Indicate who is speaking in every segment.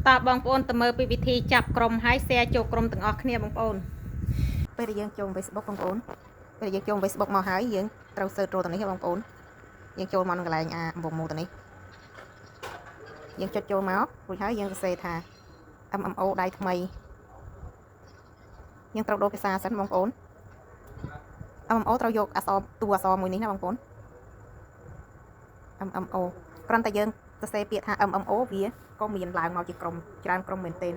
Speaker 1: តើបងប្អូនទៅមើលពីវិធីចាប់ក្រុមហើយ share ចូលក្រុមទាំងអស់គ្នាបងប្អូនពេលដែលយើងចូល Facebook បងប្អូនពេលដែលយើងចូល Facebook មកហើយយើងត្រូវ search រកទៅនេះបងប្អូនយើងចូលមកនឹងកន្លែងអាវងមូទៅនេះយើងចុចចូលមករួចហើយយើងសរសេរថា MMO ដៃថ្មីយើងត្រូវដូរភាសាសិនបងប្អូន MMO ត្រូវយកអក្សរតួអក្សរមួយនេះណាបងប្អូន MMO គ្រាន់តែយើងសរសេរពាក្យថា MMO វាក៏មានឡើងមកជាក្រុមច្រើនក្រុមមែនទែន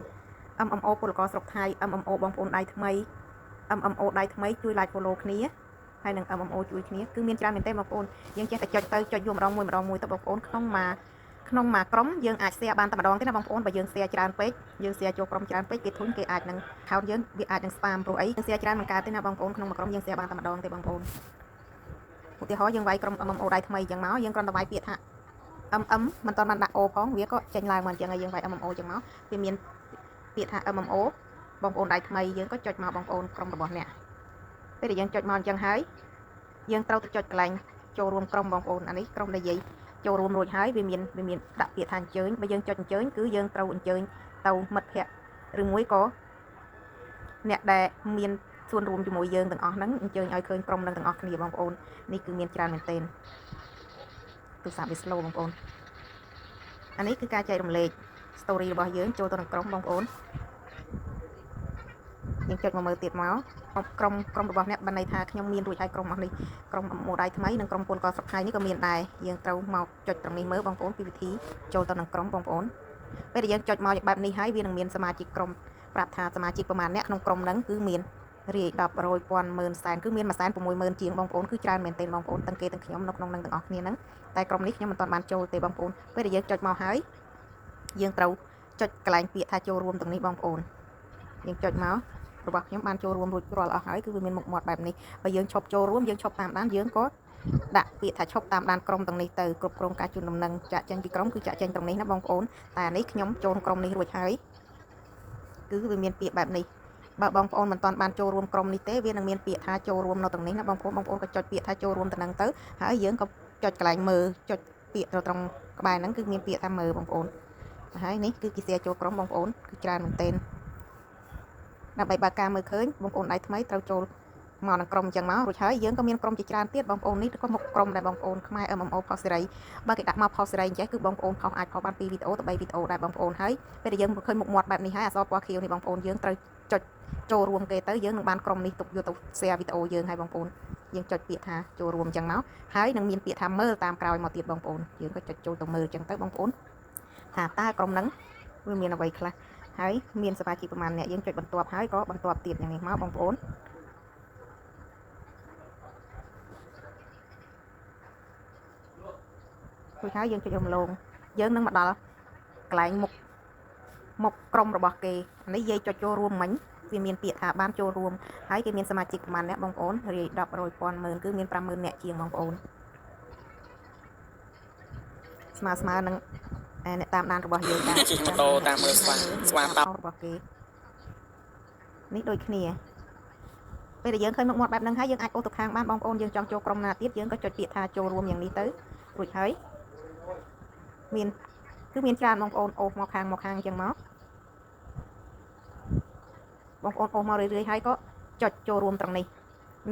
Speaker 1: MMO ពលករស្រុកថៃ MMO បងប្អូនដៃថ្មី MMO ដៃថ្មីជួយ like follow គ្នាហើយនឹង MMO ជួយគ្នាគឺមានច្រើនមែនទែនបងប្អូនយើងចេះតែចុចទៅចុចយកម្ដងមួយម្ដងមួយទៅបងប្អូនក្នុងមួយក្រុមយើងអាច share បានតែម្ដងទេណាបងប្អូនបើយើង share ច្រើនពេកយើង share ចូលក្រុមច្រើនពេកគេធុញគេអាចនឹង account យើងវាអាចនឹង spam ព្រោះអីយើង share ច្រើនមិនកើតទេណាបងប្អូនក្នុងមួយក្រុមយើង share បានតែម្ដងទេបងប្អូនឧទាហរណ៍យើងវាយក្រុម MMO ដៃថ្មីអញ្ចឹងមកយើងគ្រាន់តែវាយពាក្យថា MM មិនទាន់បានដាក់ O ផងវាក៏ចេញឡើងមកអញ្ចឹងហើយយើងវាយ MMO អញ្ចឹងមកវាមានពាក្យថា MMO បងប្អូនដៃថ្មីយើងក៏ចុចមកបងប្អូនក្រុមរបស់អ្នកពេលដែលយើងចុចមកអញ្ចឹងហើយយើងត្រូវទៅចុចកន្លែងចូលរួមក្រុមបងប្អូនអានេះក្រុមដែលយាយចូលរួមរួចហើយវាមានដាក់ពាក្យថាអញ្ជើញបើយើងចុចអញ្ជើញគឺយើងត្រូវអញ្ជើញទៅមិត្តភ័ក្តិឬមួយក៏អ្នកដែលមានសួនរួមជាមួយយើងទាំងអស់ហ្នឹងអញ្ជើញឲ្យឃើញក្រុមនឹងទាំងអស់គ្នាបងប្អូននេះគឺមានច្រើនមែនទែនទូរស័ព្ទវា slow បងប្អូនអានេះគឺការចែករំលែក story របស់យើងចូលទៅក្នុងក្រុមបងប្អូនយើងចុចមកមើលទៀតមកក្រុមក្រុមរបស់អ្នកបានន័យថាខ្ញុំមានរួចហើយក្រុមអស់នេះក្រុមម៉ូដៃថ្មីនិងក្រុមពលករស្រុកថៃនេះក៏មានដែរយើងត្រូវមកចុចត្រង់នេះមើលបងប្អូនពីវិធីចូលទៅក្នុងក្រុមបងប្អូនពេលដែលយើងចុចមកបែបនេះហើយវានឹងមានសមាជិកក្រុមប្រាប់ថាសមាជិកប្រមាណអ្នកក្នុងក្រុមហ្នឹងគឺមានរាយ10រយពាន់ម៉ឺនសែនគឺមាន1សែន60000ជាងបងប្អូនគឺច្រើនមែនទែនបងប្អូនទាំងគេទាំងខ្ញុំនៅក្នុងនឹងទាំងអស់គ្នាហ្នឹងតែក្រុមនេះខ្ញុំមិនទាន់បានចូលទេបងប្អូនពេលដែលយើងចុចមកហើយយើងត្រូវចុចកន្លែងពាក្យថាចូលរួមទាំងនេះបងប្អូនយើងចុចមករបស់ខ្ញុំបានចូលរួមរួចរាល់អស់ហើយគឺវាមានមុខមាត់បែបនេះបើយើងឈប់ចូលរួមយើងឈប់តាមដានយើងក៏ដាក់ពាក្យថាឈប់តាមដានក្រុមទាំងនេះទៅគ្រប់គ្រងការជូនដំណឹងចាក់ចេញពីក្រុមគឺចាក់ចេញត្រង់នេះណាបងប្អូនតែនេះខ្ញុំចូលក្រុមនេះរួចហើយគឺវាមានពាក្យបែបនេះបើបងប្អូនមិនទាន់បានចូលរួមក្រុមនេះទេវានឹងមានពាក្យថាចូលរួមនៅត្រង់នេះណាបងប្អូនបងប្អូនក៏ចុចពាក្យថាចូលរួមទៅនឹងទៅហើយយើងក៏ចុចកន្លែងមើលចុចពាក្យត្រង់ក្បែរហ្នឹងគឺមានពាក្យថាមើលបងប្អូនហើយនេះគឺគេ share ចូលក្រុមបងប្អូនគឺច្រើនមែនទែនដើម្បីបើការមើលឃើញបងប្អូនដៃថ្មីត្រូវចូលមកនឹងក្រុមអញ្ចឹងមករួចហើយយើងក៏មានក្រុមជាច្រើនទៀតបងប្អូននេះក៏មុខក្រុមដែរបងប្អូនខ្មែរ MMO ផុសសេរីបើគេដាក់មកផុសសេរីអញ្ចេះគឺបងប្អូនផុសអាចផុសបាន2វីដេអូទៅ3វីដេអូដែរបងប្អូនហើយពេលដែលយើងឃើញមុខមាត់បែបនេះហើយអក្សរពណ៌ខៀវនេះបងប្អូនយើងត្រូវចុចចូលរួមគេទៅយើងនឹងបានក្រុមនេះទុកយកទៅ share វីដេអូយើងហើយបងប្អូនយើងចុចពាក្យថាចូលរួមអញ្ចឹងមកហើយនឹងមានពាក្យថាមើលតាមក្រោយមកទៀតបងប្អូនយើងក៏ចុចចូលទៅមើលអញ្ចឹងទៅបងប្អូនថាតើក្រុមហ្នឹងវាមានអ្វីខ្លះហើយមានសមាជិកប្រមាណអ្នកយើងចុចបន្ទាប់ហើយក៏បន្ទាប់ទៀតយ៉ាងនេះមកបងប្អូនរួចហើយយើងចុចរំលងយើងនឹងមកដល់កន្លែងមុខមុខក្រុមរបស់គេនេះយាយចុចចូលរួមមិញវាមានពាក្យថាបានចូលរួមហើយគេមានសមាជិកប្រមាណអ្នកបងប្អូនរាយ10រយពាន់ម៉ឺនគឺមាន50000អ្នកជាងបងប្អូនស្មើស្មើនឹងអ្នកតាមដានរបស់យើងដែរ
Speaker 2: ជិះម៉ូតូតាមមើលស្វាស្វាតោ
Speaker 1: របស់គេនេះដូចគ្នាពេលដែលយើងឃើញមុខមាត់បែបហ្នឹងហើយយើងអាចអូសទៅខាងបានបងប្អូនយើងចង់ចូលក្រុមណាទៀតយើងក៏ចុចពាក្យថាចូលរួមយ៉ាងនេះទៅរួចហើយមានគឺមានច្រើនបងប្អូនអូសមកខាងមកខាងអញ្ចឹងមកបងប្អូនអូសមករឿយៗហើយក៏ចុចចូលរួមត្រង់នេះ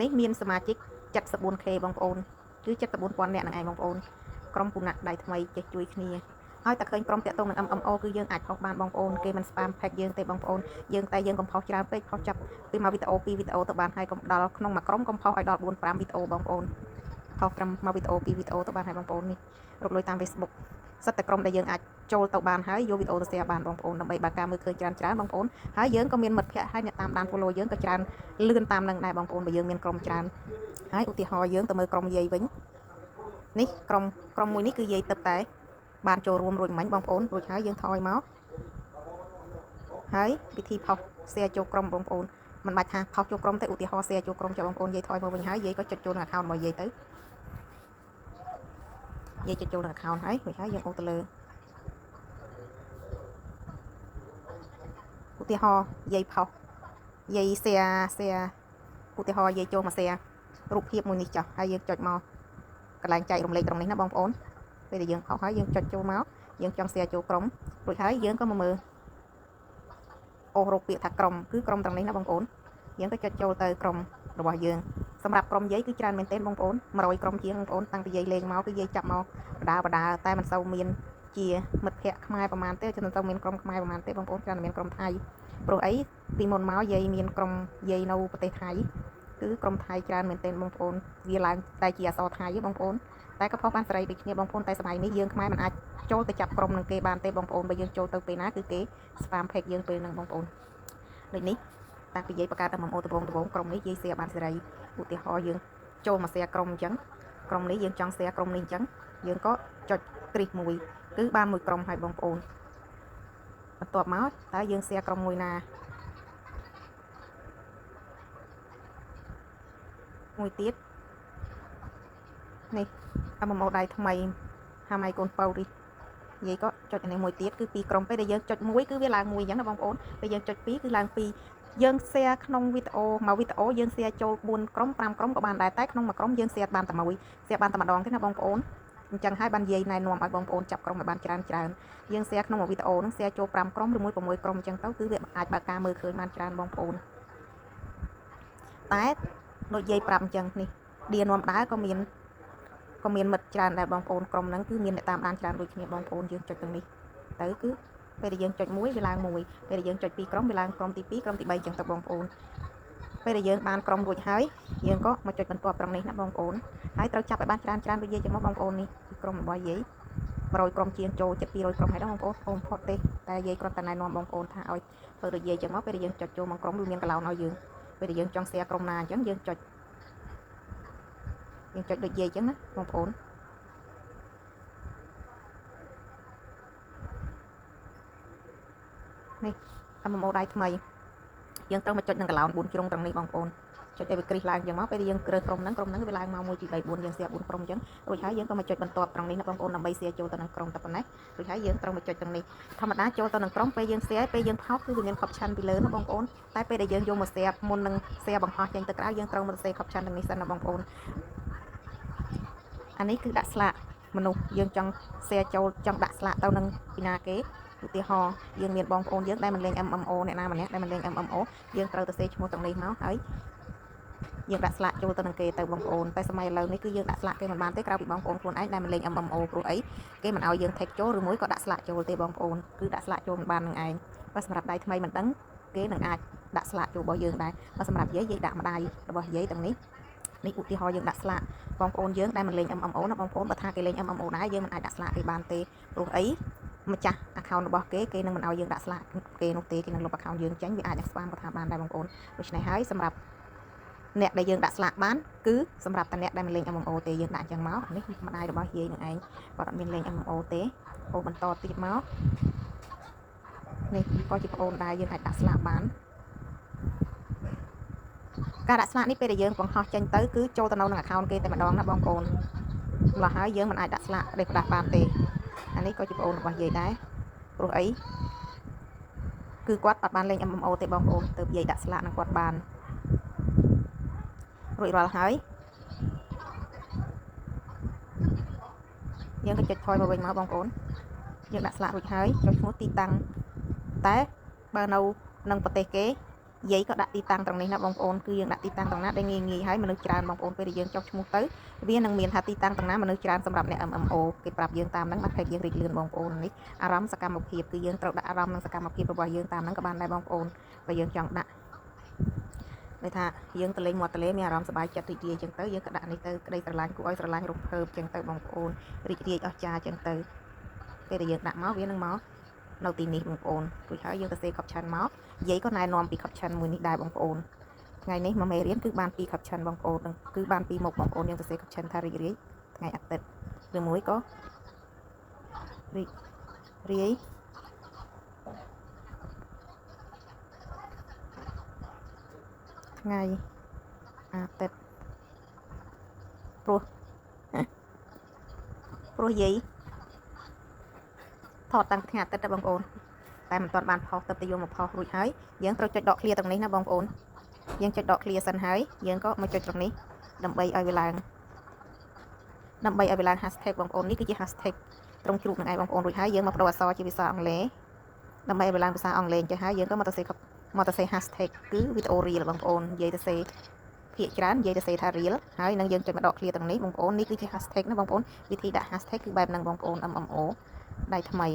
Speaker 1: នេះមានសមាជិក 74k បងប្អូនគឺ74,000នាក់នឹងឯងបងប្អូនក្រុមពូណាក់ដៃថ្មីចេះជួយគ្នាហើយតែឃើញក្រុមតាក់ទងនឹង MMO គឺយើងអាចផុសបានបងប្អូនគេមិន spam page យើងទេបងប្អូនយើងតែយើងកុំផុសច្រើនពេកផុសចាប់ពីមួយវីដេអូពីរវីដេអូទៅបានហើយកុំដល់ក្នុងមួយក្រុមកុំផុសឲ្យដល់4 5វីដេអូបងប្អូនផុសត្រឹមមួយវីដេអូពីរវីដេអូទៅបានហើយបងប្អូននេះរកលុយតាម Facebook សិតតែក្រុមដែលយើងអាចចូលទៅបានហើយយកវីដេអូទៅ share បានបងប្អូនដើម្បីបើការមើលឃើញច្រើនច្រើនបងប្អូនហើយយើងក៏មានមិត្តភ័ក្តិហើយអ្នកតាមដាន follow យើងក៏ច្រើនលឿនតាមនឹងដែរបងប្អូនបើយើងមានក្រុមច្រើនហើយឧទាហរណ៍យើងទៅមើលក្រុមយាយវិញនេះក្រុមក្រុមមួយនេះគឺយាយទឹកតែបានចូលរួមរួចមិញបងប្អូនរួចហើយយើងថយមកហើយវិធីផុស share ចូលក្រុមបងប្អូនមិនបាច់ថាផុសចូលក្រុមទេឧទាហរណ៍ share ចូលក្រុមចុះបងប្អូនយាយថយមកវិញហើយយាយក៏ចុចចូលក្នុង account របស់យាយទៅយាយចុចចូលក្នុង account ហើយរួចហើយយើងអូសទៅលើឧទាហរណ៍យាយផុសយាយ share share ឧទាហរណ៍យាយចូលមក share រូបភាពមួយនេះចុះហើយយើងចុចមកកន្លែងចែករំលែកត្រង់នេះណាបងប្អូនពេលដែលយើងផុសហើយយើងចុចចូលមកយើងចង់ share ចូលក្រុមរួចហើយយើងក៏មកមើល អូសរកពាក្យថាក្រុមគឺក្រុមទាំងនេះណាបងប្អូនយើងក៏ចុចចូលទៅក្រុមរបស់យើងសម្រាប់ក្រុមយាយគឺច្រើនមែនទែនបងប្អូន100ក្រុមជាងបងប្អូនតាំងពីយាយលេងមកគឺយាយចាប់មកបដាបដាតែមិនសូវមានជាមិត្តភ័ក្តិខ្មែរប្រហែលទេមិនសូវមានក្រុមខ្មែរប្រហែលទេបងប្អូនច្រើនតែមានក្រុមថៃព្រោះអីពីមុនមកយាយមានក្រុមយាយនៅប្រទេសថៃគឺក្រុមថៃច្រើនមែនទែនបងប្អូនវាឡើងតែជាអក្សរថៃបងប្អូនតែក៏ផុសបានសេរីដូចគ្នាបងប្អូនតែសម័យនេះយើងខ្មែរមិនអាចចូលទៅចាប់ក្រុមនឹងគេបានទេបងប្អូនបើយើងចូលទៅពេលណាគឺគេ spam page យើងពេលហ្នឹងបងប្អូនដូចនេះតាំងពីយាយបង្កើត MMO ដំបូងដំបូងក្រុមនេះយាយ share បានសេរីឧទាហរណ៍យើងចូលមក share ក្រុមអញ្ចឹងក្រុមនេះយើងចង់ share ក្រុមនេះអញ្ចឹងយើងក៏ចុចគ្រីសមួយគឺបានមួយក្រុមហើយបងប្អូនបន្ទាប់មកតើយើង share ក្រុមមួយណាមួយទៀតនេះ MMO ដៃថ្មីហាម៉ៃកូនប៉ៅនេះនិយាយក៏ចុចអានេះមួយទៀតគឺពីរក្រុមពេលដែលយើងចុចមួយគឺវាឡើងមួយអញ្ចឹងណាបងប្អូនពេលយើងចុចពីរគឺឡើងពីរយើង share ក្នុងវីដេអូមួយវីដេអូយើង share ចូល4ក្រុម5ក្រុមក៏បានដែរតែក្នុងមួយក្រុមយើង share បានតែមួយ share បានតែម្ដងទេណាបងប្អូនអញ្ចឹងហើយបានយាយណែនាំឲ្យបងប្អូនចាប់ក្រុមឲ្យបានច្រើនច្រើនយើង share ក្នុងមួយវីដេអូហ្នឹង share ចូល5ក្រុមឬមួយ6ក្រុមអញ្ចឹងទៅគឺវាអាចបើកការមើលឃើញបានច្រើនបងប្អូនតែដូចយាយប្រាប់អញ្ចឹងនេះឌៀនាំដើរក៏មានមិត្តច្រើនដែរបងប្អូនក្រុមហ្នឹងគឺមានអ្នកតាមដានច្រើនដូចគ្នាបងប្អូនយើងចុចទាំងនេះទៅគឺពេលដែលយើងចុចមួយវាឡើងមួយពេលដែលយើងចុចពីរក្រុមវាឡើងក្រុមទី2ក្រុមទី3អញ្ចឹងទៅបងប្អូនពេលដែលយើងបានក្រុមរួចហើយយើងក៏មកចុចបន្ទាប់ត្រង់នេះណាបងប្អូនហើយត្រូវចាប់ឲ្យបានច្រើនច្រើនដូចយាយចឹងមកបងប្អូននេះគឺក្រុមរបស់យាយ100ក្រុមជាងចូលចិត្ត200ក្រុមហើយដល់បងប្អូនអូនផុតទេតែយាយគ្រាន់តែណែនាំបងប្អូនថាឲ្យធ្វើដូចយាយចឹងមកពេលដែលយើងចុចចូលមកក្រុមវាមានកឡោនឲ្យយើងពេលដែលយើងចង់ share ក្រុមណាអញ្ចឹងយើងចុចយើងចុចដូចយាយចឹងណាបងប្អូននេះ MMO ដៃថ្មីយើងត្រូវមកចុចនឹងកឡោន4ជ្រុងត្រង់នេះបងប្អូនចុចឲ្យវាគ្រីសឡើងអញ្ចឹងមកពេលដែលយើងរើសក្រុមហ្នឹងក្រុមហ្នឹងវាឡើងមក1 2 3 4យើង share 4ក្រុមអញ្ចឹងរួចហើយយើងក៏មកចុចបន្ទាប់ត្រង់នេះណាបងប្អូនដើម្បី share ចូលទៅនឹងក្រុមតែប៉ុណ្ណេះរួចហើយយើងត្រូវមកចុចត្រង់នេះធម្មតាចូលទៅនឹងក្រុមពេលយើង share ពេលយើងផុសគឺវាមាន caption ពីលើណាបងប្អូនតែពេលដែលយើងយកមក share មុននឹង share បង្ហោះចេញទៅក្រៅយើងត្រូវមក share caption ទាំងនេះសិនណាបងប្អូនអានេះគឺដាក់ស្លាកមនុស្សយើងចង់ share ចូលចង់ដាក់ស្លាកទៅនឹងពីណាគេឧទាហរណ៍យើងមានបងប្អូនយើងដែលមិនលេង MMO អ្នកណាម្នាក់ដែលមិនលេង MMO យើងត្រូវទៅសេឈ្មោះទាំងនេះមកហើយយើងដាក់ស្លាកចូលទៅនឹងគេទៅបងប្អូនតែសម័យឥឡូវនេះគឺយើងដាក់ស្លាកគេមិនបានទេក្រៅពីបងប្អូនខ្លួនឯងដែលមិនលេង MMO ព្រោះអីគេមិនឲ្យយើង tag ចូលឬមួយក៏ដាក់ស្លាកចូលទេបងប្អូនគឺដាក់ស្លាកចូលមិនបាននឹងឯងបើសម្រាប់ដៃថ្មីមិនដឹងគេនឹងអាចដាក់ស្លាកចូលរបស់យើងដែរបើសម្រាប់យាយយាយដាក់ម្ដាយរបស់យាយទាំងនេះនេះឧទាហរណ៍យើងដាក់ស្លាកបងប្អូនយើងដែលមិនលេង MMO ណាបងប្អូនបើថាគេលេង MMO ដែរយើងមិនអាចដាក់ស្លាកគេបានទេព្រោះអីម្ចាស់ account របស់គេគេនឹងមិនឲ្យយើងដាក់ស្លាកគេនោះទេគេនឹងលុប account យើងចេញវាអាចនឹង spam ក៏ថាបានដែរបងប្អូនដូច្នេះហើយសម្រាប់អ្នកដែលយើងដាក់ស្លាកបានគឺសម្រាប់តែអ្នកដែលមិនលេង MMO ទេយើងដាក់អញ្ចឹងមកនេះម្ដាយរបស់យាយនឹងឯងគាត់អត់មានលេង MMO ទេអូបន្តទៀតមកនេះក៏ជាប្អូនដែរយើងអាចដាក់ស្លាកបានការដាក់ស្លាកនេះពេលដែលយើងបង្ហោះចេញទៅគឺចូលទៅនៅក្នុង account គេតែម្ដងណាបងប្អូនម្ល៉េះហើយយើងមិនអាចដាក់ស្លាកដេសផ្ដាស់បានទេអានេះក៏ជាប្អូនរបស់យាយដែរព្រោះអីគឺគាត់អត់បានលេង MMO ទេបងប្អូនទៅយាយដាក់ស្លាកនឹងគាត់បានរួចរាល់ហើយយើងក៏ចុចថយមកវិញមកបងប្អូនយើងដាក់ស្លាករួចហើយចុចឈ្មោះទីតាំងតែបើនៅក្នុងប្រទេសគេយាយក៏ដាក់ទីតាំងត្រង់នេះណាបងប្អូនគឺយើងដាក់ទីតាំងត្រង់ណាដែលងាយងាយហើយមនុស្សច្រើនបងប្អូនពេលដែលយើងចុះឈ្មោះទៅវានឹងមានថាទីតាំងត្រង់ណាមនុស្សច្រើនសម្រាប់អ្នក MMO គេប្រាប់យើងតាមហ្នឹងបាន page យើងរីកលឿនបងប្អូននេះអារម្មណ៍សកម្មភាពគឺយើងត្រូវដាក់អារម្មណ៍និងសកម្មភាពរបស់យើងតាមហ្នឹងក៏បានដែរបងប្អូនបើយើងចង់ដាក់ន័យថាយើងទៅលេងមាត់ទន្លេមានអារម្មណ៍សប្បាយចិត្តរីករាយអញ្ចឹងទៅយើងក៏ដាក់នេះទៅក្តីស្រឡាញ់គួរឲ្យស្រឡាញ់រំភើបអញ្ចឹងទៅបងប្អូនរីករាយអស្ចារ្យអញ្ចឹងទៅពេលដែលយើងដាក់មកវានឹងមកនៅទីនេះបងប្អូនរួចហើយយើងទៅសេ caption មកយាយក៏ណែនាំពី caption មួយនេះដែរបងប្អូនថ្ងៃនេះមួយមេរៀនគឺបានពី caption បងប្អូនគឺបានពីមុខបងប្អូនយើងទៅសេ caption ថារីករាយថ្ងៃអាទិត្យឬមួយក៏រីករាយថ្ងៃអាទិត្យព្រោះព្រោះយាយថតតាំងថ្ងៃអាទិត្យដែរបងប្អូនតែមិនទាន់បានផុសទៅទៅយកមកផុសរួចហើយយើងត្រូវចុចដក clear ត្រង់នេះណាបងប្អូនយើងចុចដក clear សិនហើយយើងក៏មកចុចត្រង់នេះដើម្បីឲ្យវាឡើងដើម្បីឲ្យវាឡើង hashtag បងប្អូននេះគឺជា hashtag ត្រង់ជ្រូកនឹងឯងបងប្អូនរួចហើយយើងមកបដូរអក្សរជាភាសាអង់គ្លេស ដើម្បីឲ្យវាឡើងភាសាអង់គ្លេសចេះហើយយើងក៏មកទៅសេមកទៅសេ hashtag គឺវីដេអូ reel បងប្អូននិយាយទៅសេភាគច្រើននិយាយទៅសេថា reel ហើយនឹងយើងចុចមកដក clear ទាំងនេះបងប្អូននេះគឺជា hashtag ណាបងប្អូនវិធីដាក់ hashtag គឺបែបហ្នឹងបងប្អូន MMO ដៃថ្មី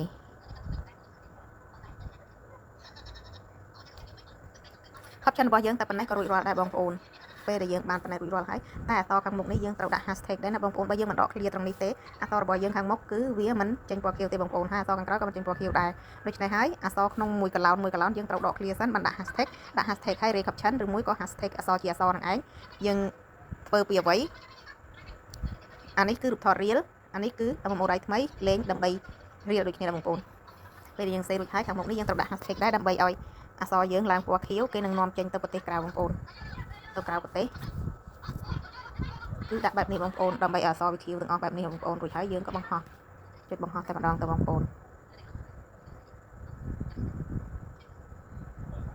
Speaker 1: caption របស់យើងតែប៉ុណ្ណេះក៏រួចរាល់ដែរបងប្អូនពេលដែលយើងបានប៉ុណ្ណេះរួចរាល់ហើយតែអក្សរខាងមុខនេះយើងត្រូវដាក់ hashtag ដែរណាបងប្អូនបើយើងមិនដក clear ត្រង់នេះទេអក្សររបស់យើងខាងមុខគឺវាមិនចេញពណ៌ខៀវទេបងប្អូនហើយអក្សរខាងក្រោយក៏មិនចេញពណ៌ខៀវដែរដូច្នេះហើយអក្សរក្នុងមួយកឡោនមួយកឡោនយើងត្រូវដក clear សិនបានដាក់ hashtag ដាក់ hashtag ហើយ caption ឬមួយក៏ hashtag អក្សរជាអក្សរហ្នឹងឯងយើងធ្វើពីអ្វីអានេះគឺរូបថត reel អានេះគឺ MMO ដៃថ្មីលេងដើម្បី reel ដូចគ្នាដែរបងប្អូនពេលយើងសេរួចហើយខាងមុខនេះយើងត្រូវដាក់ hashtag ដែរដើម្បីឲ្យអក្សរយើងឡើងពណ៌ខៀវគេនឹងនាំចេញទៅប្រទេសក្រៅបងប្អូនទៅក្រៅប្រទេសគឺដាក់បែបនេះបងប្អូនដើម្បីឲ្យអក្សរវាខៀវទាំងអស់បែបនេះបងប្អូនរួចហើយយើងក៏បង្ហោះចុចបង្ហោះតែម្ដងទៅបងប្អូន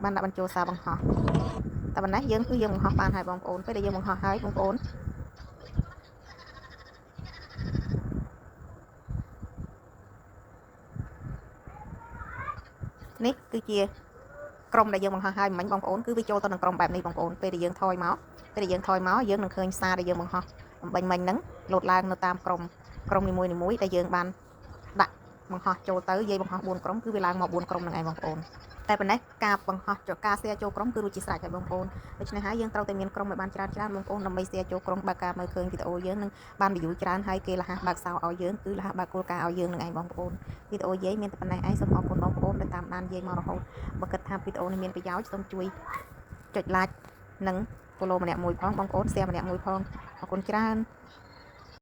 Speaker 1: បានដាក់បញ្ចូលសារបង្ហោះតែប៉ុណ្ណេះយើងគឺយើងបង្ហោះបានហើយបងប្អូនពេលដែលយើងបង្ហោះហើយបងប្អូននេះគឺជាក្រុមដែលយើងបង្ហោះហើយមិញបងប្អូនគឺវាចូលទៅនឹងក្រុមបែបនេះបងប្អូនពេលដែលយើងថយមកពេលដែលយើងថយមកយើងនឹងឃើញសារដែលយើងបង្ហោះអំបញ្ញមិញហ្នឹងលោតឡើងនៅតាមក្រុមក្រុមនីមួយៗដែលយើងបានដាក់បង្ហោះចូលទៅយាយបង្ហោះ4ក្រុមគឺវាឡើងមក4ក្រុមហ្នឹងឯងបងប្អូនតែប៉ុណ្ណេះការបង្ហោះចការ share ចូលក្រុមគឺរួចជាស្រេចហើយបងប្អូនដូច្នេះហើយយើងត្រូវតែមានក្រុមឲ្យបានច្រើនច្រើនបងប្អូនដើម្បី share ចូលក្រុមបើកការមើលឃើញវីដេអូយើងនឹងបាន view ច្រើនហើយគេលះបើកសោឲ្យយើងគឺលះបើកគោលការណ៍ឲ្យយើងនឹងឯងបងប្អូនវីដេអូយាយមានតែប៉ុណ្ណេះឯងសូមអរគុណបងប្អូនដែលតាមដានយាយមករហូតបើគិតថាវីដេអូនេះមានប្រយោជន៍សូមជួយចុច like និង follow ម្នាក់មួយផងបងប្អូន share ម្នាក់មួយផងអរគុណច្រើន។